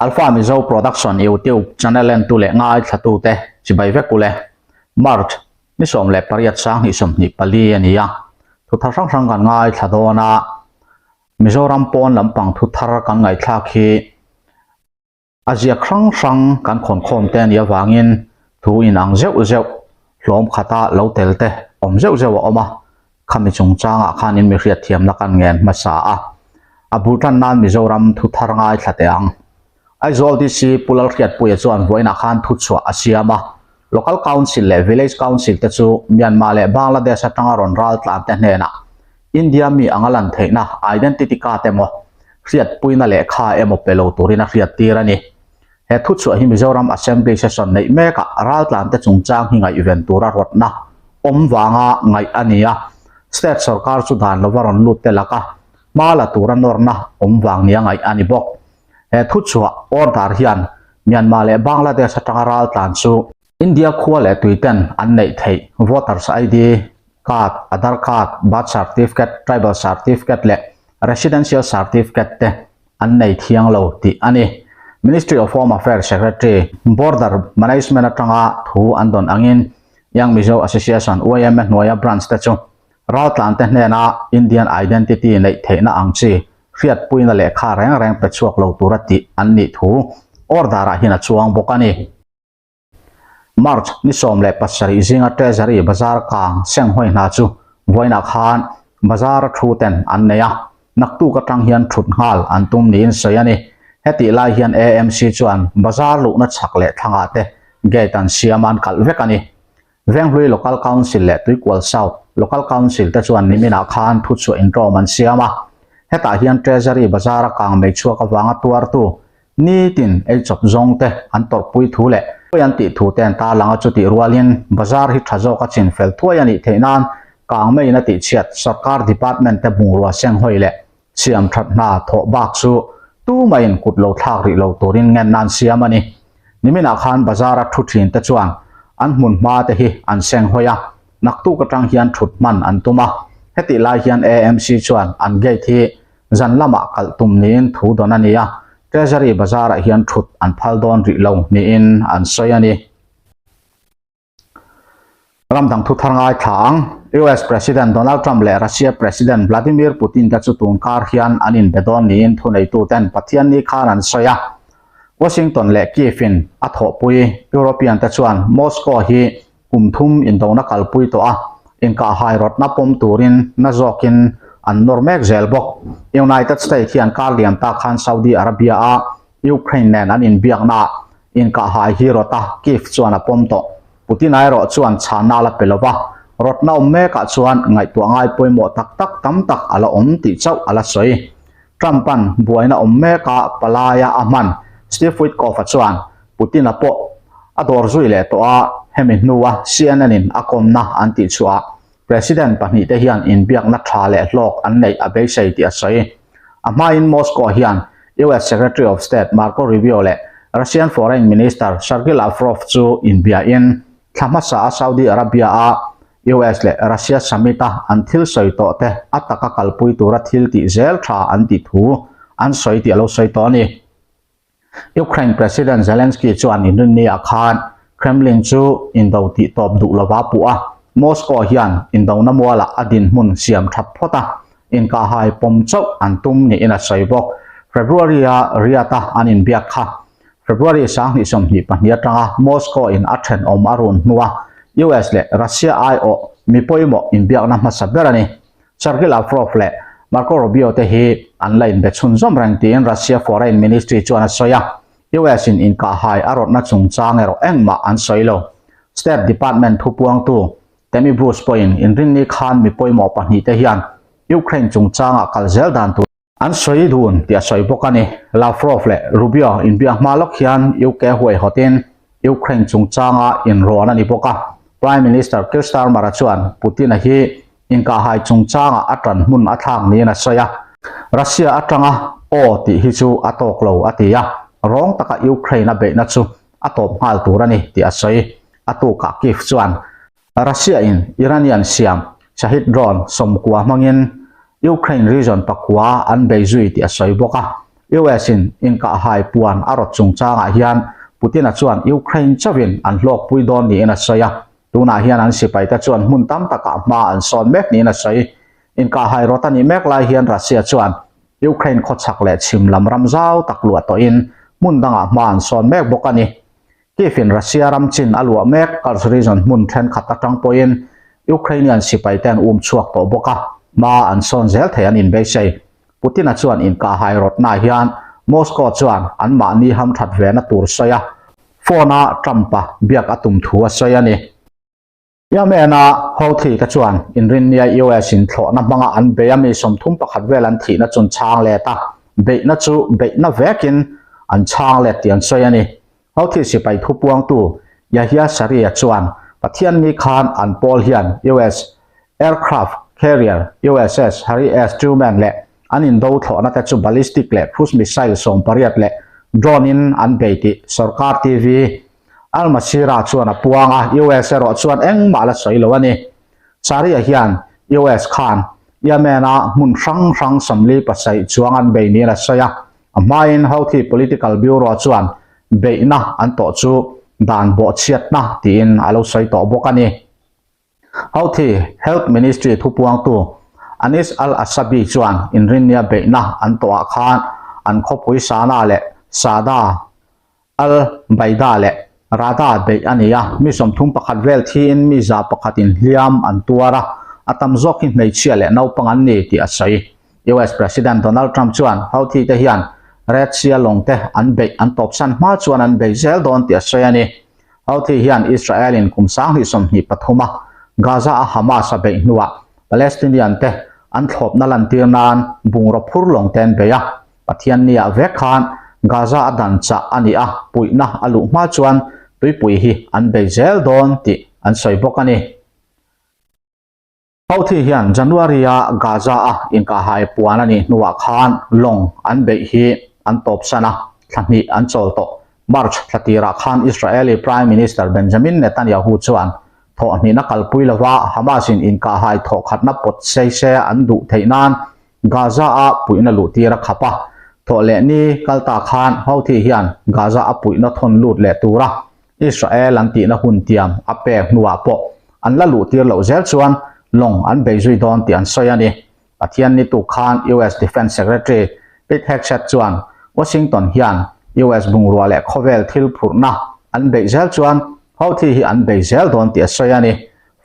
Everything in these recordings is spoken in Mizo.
Alpha Mizo Production YouTube channel entu leh ngaithlatute chibai vek ule. March ni 18 2024 a ni a, thu thar hrang hrang kan ngaithla dawn a, Mizoram pawn lampang thu thar kan ngaihthlak hi A ziak hrang hrang kan khawn khawm te a nih avangin thu inang zeuh zeuh hlawm khata lo tel te awm zeuh zeuh a awm a, khami chungchangah khan in mi hriatthiamna kan ngen hmasa a, a bul tan nan Mizoram thu thar ngaithla teh ang. Aizawl DC Pu Lalhriatpuia chuan vawiinah khan thuchhuah a siam a, Local Council leh Village Council te chu Myanmar leh Bangladesh atanga rawn ral tlan te hnenah India mi anga lan theihna identity card emaw hriatpuina lehkha emaw pe lo turin a hriattir a ni. He thuchhuah hi Mizoram Assembly session neih mekah raltlante chungchang hi ngaihven tura rawtna awm vanga ngaih a ni a, state sorkar chu dan lova rawn lut te laka hma la tura nawrna awm vang nia ngaih a ni bawk. He thuchhuah order hian Myanmar leh Bangladesh atanga raltlan chu India khua leh tuiten an neih theih Voters ID card, Aadhaar card, Birth Certificate, Tribal Certificate leh Residential Certificate te an nei thiang lo tih a ni. Ministry of Home Affairs Secretary, Border Management atanga thu an dawn angin Young Mizo Association, YMA, hnuaia branch te chu raltlante hnena Indian Identity neih theihna ang chi hriatpuina lehkha reng reng pe chhuak lo tura tih an nih thu order-ah hian a chuang bawk a ni. March ni 17 zinga Treasury bazar kang senghawi hna chu vawiinah khan bazar a thu ten an nei a, naktuk atang hian thut nghal an tum niin sawi a ni. Hetih lai hian AMC chuan bazar luhna chhak leh thlangah te gate an siam a an kalh vek a ni. Venghlui Local Council leh Tuikual South Local Council te chuan niminah khan thuchhuah inṭawm an siam a, hetah hian Treasury bazar a kang mei chhuak avanga tuartu Nitin ei chawp zawng te an tawrhpui thu leh pawi an tih thu te an tarlang a, chutih rualin bazar hi tha zawk a chin fel thuai a nih theih nan kangmeiin a tihchhiat sorkar department te bungrua senghawi leh siam that hna thawh bak chu tumahin kut lo thlak rih lo turin ngenna an siam a ni. Niminah khan bazar a thu thin te chuan an hmun hma te hi an senghawi a, naktuk atang hian thut hman an tum a, hetih lai hian AMC chuan an gate hi Zan lamah kalh tum niin thu dawn a ni a, Treasury bazarah hian thut an phal dawn rih lo niin an sawi a ni. Ram dang thu thar ngaithla ang, US President Donald Trump leh Russia President Vladimir Putin te chu tun kar hian an inbe dawn niin thuneituten Pathianni khan an sawi a. Washington leh Kyiv-in a thawhpui European te chuan Moscow hi Kum thum indona kalpui tawh a, inkahhai rawtna pawm turin na zawkin an nawr mek zel bawk. United States hian kar lian ta khan Saudi Arabia-a Ukraine nen an inbiaknaah inkahhai hi rawt a, Kyiv chuan a pawm tawh. Putin-a erawh chuan chhanna a la pe lo va, rawtna awm mekah chuan ngaihtuah ngai pawimawh tak tak tam tak a la awm tih chauh a la sawi. Trump-a'n buaina awm meka palaia a hman Steve Witkoff-a chuan Putin-a pawh a dawr zui leh tawh a, hemi hnua CNN-in a kawmna an tihchhuah ah President pahnihte hian inbiakna tha leh hlawk an neih a beisei tih a sawi. A hmain Moscow hian US Secretary of State Marco Rubio leh Russian Foreign Minister Sergei Lavrov chu inbiain thla hmasa a Saudi Arabia-a US leh Russia summit a an thil sawi tawh te a taka kalpui tura thil tih zel tha an tih thu an sawi tih a lo sawi tawh a ni. Ukraine President Zelensky chuan inrinni-ah khan Kremlin chu indo tih tawp duh lova puh a, Moscow hian indona mualah a dinhmun siam that phawt a, inkahhai pawm chauh an tum niin a sawi bawk. February-a Riyadh-a an inbiak kha February 2022 atanga Moscow-in a thenawm a run hnua US leh Russia aiawh mi pawimawh inbiakna hmasa ber a ni. Sergei Lavrov leh Marco Rubio te hi an la inbe chhunzawm reng tiin Russia Foreign Ministry chuan a sawi a, US in inkahhai a rawtna chungchang erawh engmah an sawi lo. State Department thupuangtu Tammy Bruce pawhin inrinni khan mi pawimawh pahnihte hian Ukraine chungchangah kal zel dan tur an sawi dun tih a sawi bawk a ni. Lavrov leh Rubio inbiak hma lawk hian UK huaihawtin Ukraine chungchanga inrawn a ni bawk a, Prime Minister Keir Starmer-a chuan Putin-a hi inkahhai chungchangah a tan hmun a thlak niin a sawi a, Russia atanga aw tih hi chu a tawk lo a ti a, rawng taka Ukraine a beihna chu a tawp nghal tur a ni tih a sawi. A tukah Kyiv chuan Russia-in Iranian siam Shahed drone 90 hmangin Ukraine region pakua an bei zui tih a sawi bawk a. US in inkahhai puan a rawt chungchangah hian Putin-a chuan Ukraine chauhin an hlawkpui dawn niin a sawi a, tunah hian an sipaite chuan hmun tam takah hma an sawn mek niin a sawi. Inkahhai rawt a nih mek lai hian Russia chuan Ukraine khawchhak leh chhim lam ram zau tak luah tawhin hmun dangah hma an sawn mek bawk a ni. Kyiv in Russia ram chin a luah mek Kursk region hmun thenkhat atang pawhin Ukrainian sipaite an um chhuak tawh bawk a, hma an sawn zel thei an inbeisei. Putin-a chuan inkahhai rawtnaah hian Moscow chuan anmahni hamthat vena tur sawi a, phone-a Trump-a biak a tum thu a sawi a ni. Yemen-a Houthi te chuan inrinnia US in thlawhna hmanga an bei a mi 31 vel an thihna chun chhang let a, beihna chu beihna vekin an chhang let tih an sawi a ni. Houthi sipai thupuangtu Yahya Sarea chuan Pathianni khan an pawl hian US aircraft carrier USS Harry S Truman leh an indo thlawhna te chu ballistic leh cruise missile 18 leh drone in an bei tih sorkar TV Al Masirah chuan a puang a, US erawh chuan engmah la sawi lo a ni. Sharia hian US khan Yemen-a hmun hrang hrang 47 chuang an bei niin a sawi a, a hmain Houthi Political Bureau chuan beihna an tawh chu dan bawhchhiatna tiin a lo sawi tawh bawk a ni. Houthi Health Ministry thupuangtu Anis al-Assabi chuan inrinnia beihna an tawhah khan an khawpui Sanaa leh Saada Al-Baida leh Rada beih a ni a, mi 31 vel thiin mi 100 in hliam an tuar a, a tam zawk hi hmeichhia leh naupang an ni tih a sawi. US President Donald Trump chuan Houthi te hian Red Sea lawng te an beih an tawpsan hma chuan an bei zel dawn tih a sawi a ni. Houthi hian Israel in kum 2023 a Gaza a Hamas a beih hnuah Palestinian te an thlawpna lantir nan bungraw phur lawng te an bei a, Pathianniah vek khan Gaza a dan chah a ni a, puihna a luh hma chuan tuipui hi an bei zel dawn tih an sawi bawk a ni. Houthi hian January-a Gaza-a inkahhai puan a nih hnuah khan lawng an beih hi an tawpsan a, thla hnih an chawl tawh. March thla tirah khan Israeli Prime Minister Benjamin Netanyahu chuan thawhhnihna kalpui lova Hamas-in inkahhai thawhkhatna pawt sei se an duh theih nan Gaza-a puihna luh tir a khap a, thawh leh ni kal ta khan Houthi hian Gaza a puihna thawn lut leh tura Israel an tihna hun tiam a pek hnuah pawh an la luh tir loh zel chuan lawng an bei zui dawn tih an sawi a ni. Pathian ni tuk khan US Defence Secretary Pete Hegseth chuan Washington hian US bungrua leh khawvel thil phurhna an beih zel chuan Houthi hi an bei zel dawn tih a sawi a ni.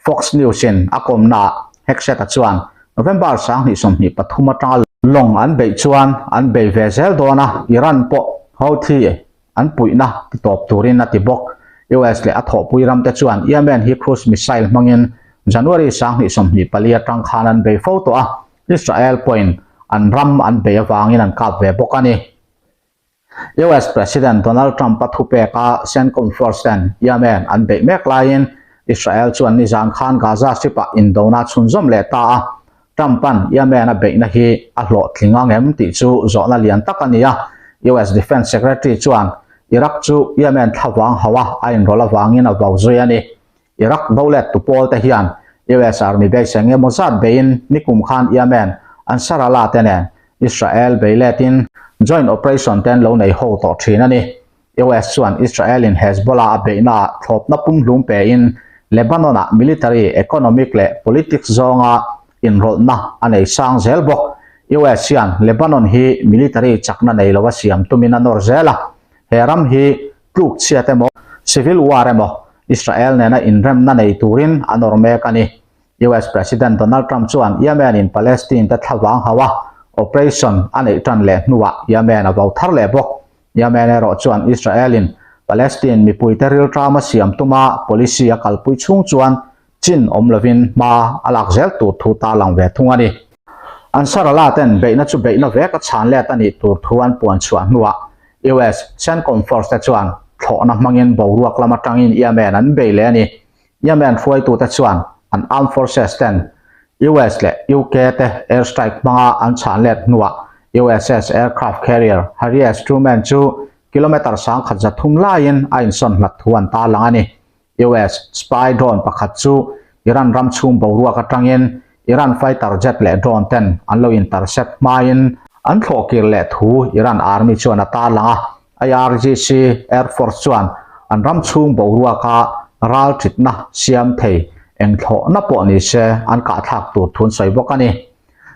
Fox News-in a kawmnaah Hegseth-a chuan November 2023 atanga lawng an beih chuan an bei ve zel dawn a, Iran pawh Houthi an puihna ti tawp turin a ti bawk. US leh a thawhpui ramte chuan Yemen hi cruise missile hmangin January 2024 atang khan an bei fo tawh a, Israel pawhin an ram an bei avangin an kap ve bawk a ni. US President Donald Trump-a thupek a CENTCOM force ten Yemen an beih mek laiin Israel chuan nizan khan Gaza Strip-ah indona chhunzawm leh ta a, Trump-a'n Yemen a beihna hi a hlawhtling ang em tih chu zawhna lian tak a ni a, US Defence Secretary chuan Iraq chu Yemen thlavang hauha a inrawlh avangin a vau zui a ni. Iraq dolet tu pawl te hian US Army base eng emaw zat beiin nikum khan Yemen Ansarallah te nen Israel bei letin joint operation te an lo nei ho tawh thin a ni. US chuan Israel in Hezbollah a beihnaah thlawpna pumhlum pein Lebanon-ah military, economic leh politics zawnga inrawlhna a nei sang zel bawk. US hian Lebanon hi military chakna nei lo a siam tumin a nawr zel a, he ram hi tluk chhiat emaw, civil war emaw Israel nena inremna nei turin a nawr mek a ni. US President Donald Trump chuan Yemen in Palestine te thlavang hauha operation a neih tan leh hnuah Yemen a vau thar leh bawk. Yemen erawh chuan Israel in Palestine mipuite rilṭam a siam tuma policy a kalpui chhung chuan chin awm lovin hma a lak zel tur thu tarlang ve thung a ni. Ansarallah ten beihna chu beihna vek a chhan let a nih tur thu an puan chhuah hnuah US CENTCOM force te chuan thlawhna hmangin boruak lam atangin Yemen an bei leh a ni. Yemen hruaitute chuan an armed forces ten US leh UK te airstrike hmanga an chhan let hnuah USS aircraft carrier Harry S Truman chu kilometre 1300 laiin a insawn hlat thu an tarlang a ni. US spy drone pakhat chu Iran ram chhung boruak atangin Iran fighter jet leh drone ten an lo intercept hmain an thlawh kir leh thu Iran Army chuan a tarlang a. IRGC Air Force chuan an ram chhung boruaka ral thitna siam thei eng thlawhna pawh ni se an kahthlak tur thu an sawi bawk a ni.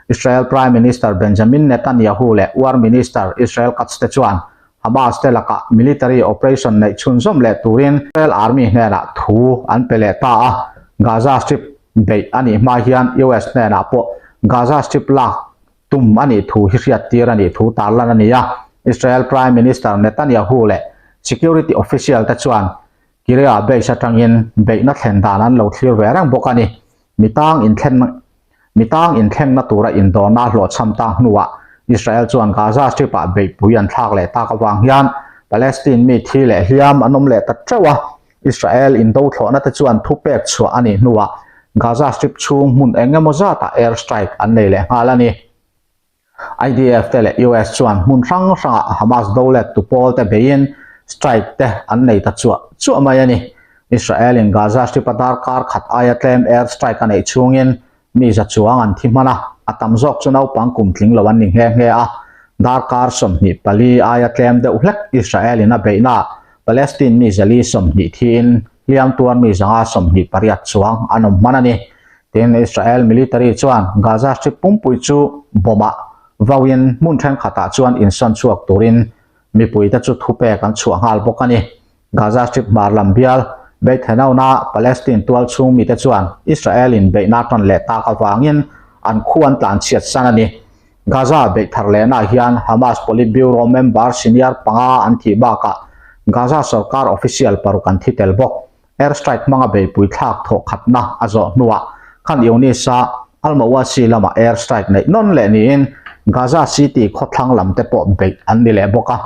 Israel Prime Minister Benjamin Netanyahu leh War Minister Israel Katz te chuan Hamas te lakah military operation neih chhunzawm leh turin Israel Army hnenah thu an pe leh ta a, Gaza Strip beih a nih hma hian US hnenah pawh Gaza Strip lak tum a nih thu hi hriattir a nih thu tarlan a ni a. Israel Prime Minister Netanyahu leh security official te chuan Kiryat base atangin beihna thlen dan an lo thlir ve reng bawk a ni. Mitang inthlen Mitang inthlengna tura indawrna hlawhchham tak hnuah Israel chuan Gaza Strip-ah beihpui an thlak leh tak avang hian Palestine mi thi leh hliam an awm leh ta teuh a. Israel indo thlawhna te chuan thupek chhuah a nih hnuah Gaza Strip chhung hmun eng emaw zatah air strike an nei leh nghal a ni. IDF te leh US chuan hmun hrang hrangah Hamas do let tu pawl te beiin strike te an nei ta chuah chuah mai a ni. Israel in Gaza Strip a darkar khat aia tlem air strike a neih chhungin mi za chuang an thi hman a, a tam zawk chu naupang kum tling lo an ni nghe nghe a. Darkar 24 aia tlem deuh hlek Israel in a beihnaah Palestine mi zali 20 thiin hliam tuar mi 128 chuang an awm hman a ni. Tin, Israel military chuan Gaza Strip pumpui chu bomb-ah vauin hmun thenkhatah chuan insawn chhuak turin mipuite chu thupek an chhuah nghal bawk a ni. Gaza Strip hmar lam bial Beit Hanoun-a Palestine tual chhung mite chuan Israel-in beihna tan leh tak avangin an khu an tlanchhiat san a ni. Gaza beih thar lehnaah hian Hamas Politburo member senior panga an thih bakah Gaza sorkar official paruk an thi tel bawk. Air strike hmanga beihpui thlak thawh khatna a zawh hnuah Khan Younis-a Al-Mawasi lama air strike neih nawn leh niin Gaza City khawthlang lam te pawh beih an ni leh bawk a.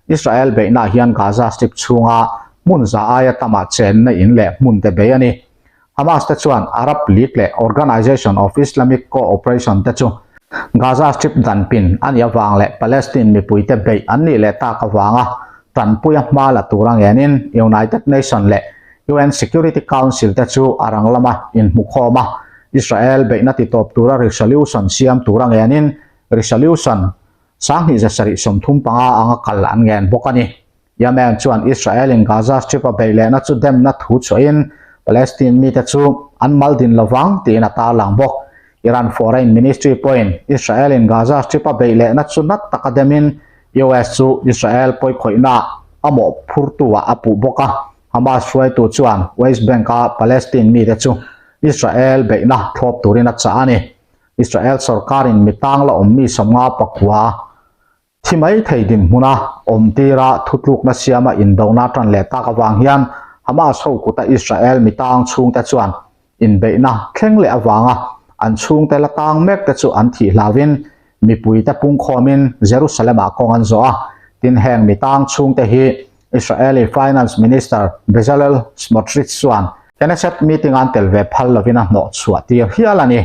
Israel beihnaah hian Gaza Strip chhunga hmun za aia tamah chenna in leh hmun te bei a ni. Hamas te chuan Arab League leh Organization of Islamic Co-operation te chu Gaza Strip danpin a nih avang leh Palestine mipuite beih an nih leh tak avanga tanpuia hma la tura ngenin United Nation leh UN Security Council te chu a rang lama inhmukhawm a, Israel beihna titawp tura resolution siam tura ngenin resolution 2735 anga kal an ngen bawk a ni. Yemen chuan Israel-in Gaza Strip-a beih lehna chu demna thu chhuahin Palestine mite chu an mal din lovang tiin a tarlang bawk. Iran Foreign Ministry pawhin Israel-in Gaza Strip-a beih lehna chu nat taka demin US chu Israel pawikhawihnaah a mawhphurtu-ah a puh bawk a. Hamas hruaitu chuan West Bank-a Palestine mite chu Israel beihna thlawp turin a chah a ni. Israel sorkarin mi tang la awmmi 59 Thi mai thei dinhmuna awmtira thutlukna siama indona tan leh tak avang hian Hamas ho kuta Israel mi tang chhungte chuan inbeihna thleng leh avanga an chhungte la tang mek te chu an thih hlauhin mipuite pungkhawmin Jerusalem-ah kawng an zawh a. Tin, heng mi tang chhungte hi Israeli Finance Minister Bezalel Smotrich chuan Knesset meeting-a an tel ve phal lovin a hnawhchhuah tir hial a ni.